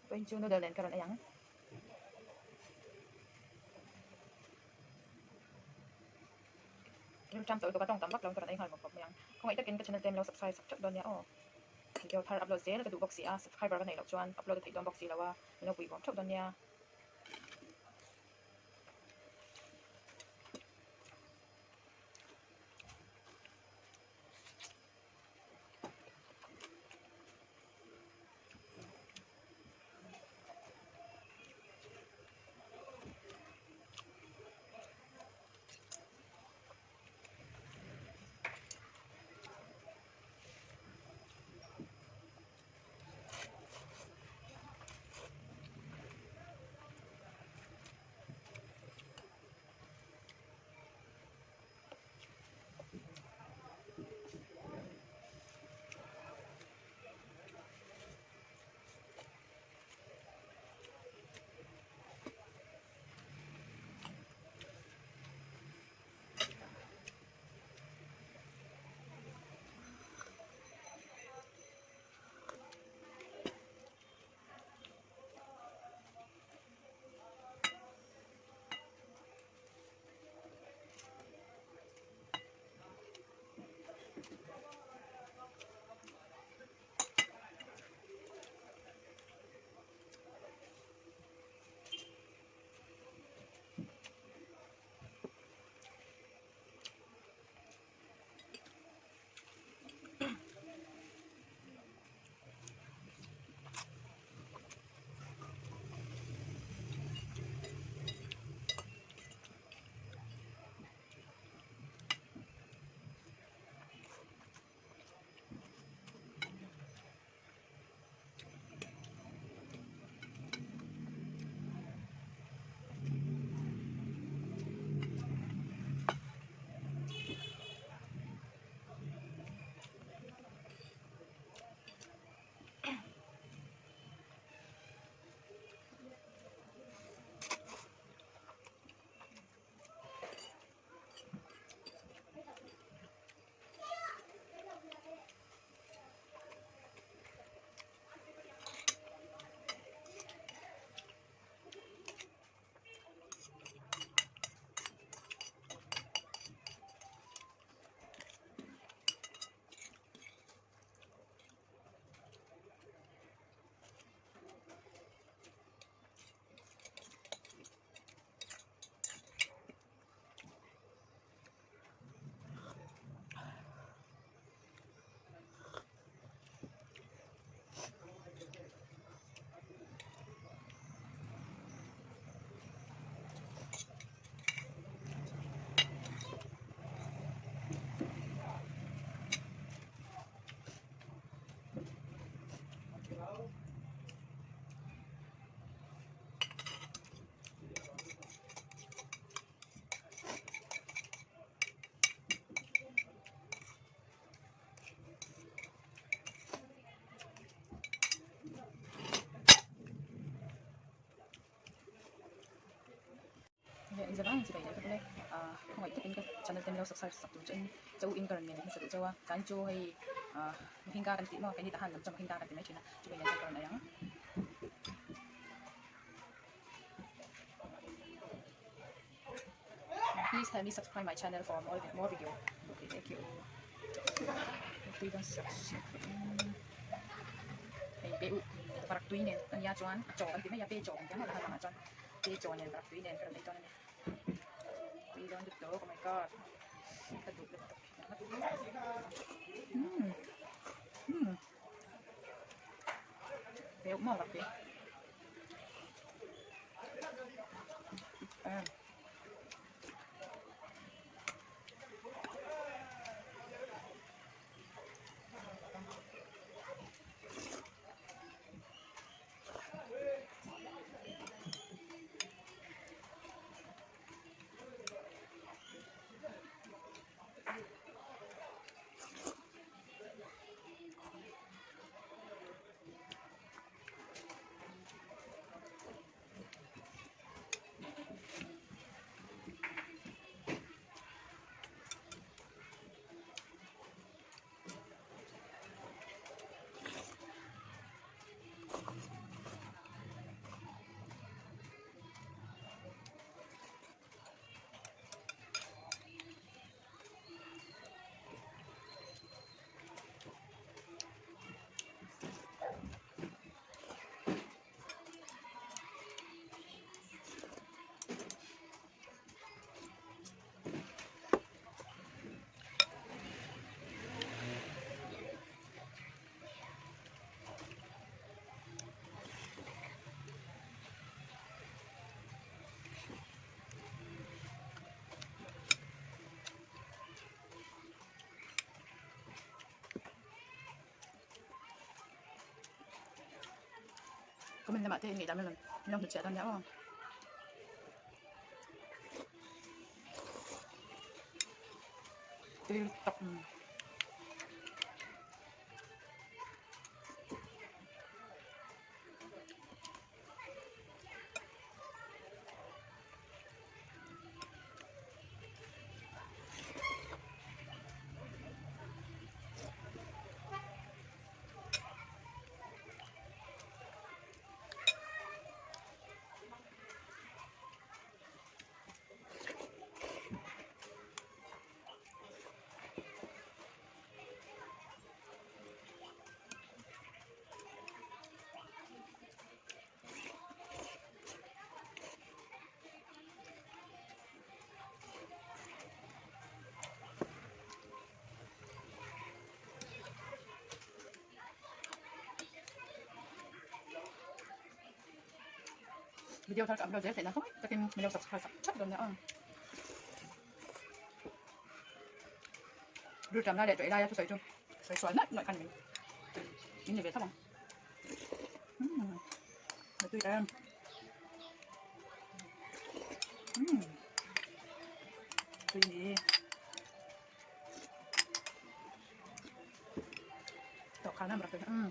Vawiin chu noodle nen ka rawn ei ang. Rilṭam tawh lutuk a tawng tam vak lo in ka rawn ei nghal mawp mawp mai ang. Khawngaih takin ka channel te min lo subscribe sak ṭeuh dawn nia aw. Video thar upload zel ka duh bawk si a, subscriber ka neih loh chuan upload a theih dawn bawk si lo a, min lo pui vawm ṭeuh dawn nia. Zavang chi bai leh ka bawk e ah khawngaih takin ka channel te min lo subscribe sak tur chuan chau in ka rawn ngen leh hmasa duh chauh a chuan chu hei ah Mohinga kan tih maw keini tah han lam chuan Mohinga kan ti mai thin a chumi nen chuan ka rawn ei ang. Please help me subscribe my channel for more more video. Okay, thank you. Tui dawn sak sak hei pe u varak tui nen ania chuan a chaw kan ti mai a pe chaw kan ti ang a lamah chuan pe chaw nen varak tui nen ka rawn ei dawn a ni tui dawn lutuk oh my god ka duh lutuk umm umm pe u maw varak tui. Comment lamah te in ngaihdan rawn min lo hnutchhiah dawn nia aw. Tui tak. Video thar ka upload zel theih nan khawngaih takin min lo subscribe sak thap dawn nia aw. Ru tam lai leh tawih laia thusawi chu sawi sual nuaih nuaih kha ni mai. In ni ve tho ang. Umm a tui em. Umm tui ni. Tawh khan a rak umm.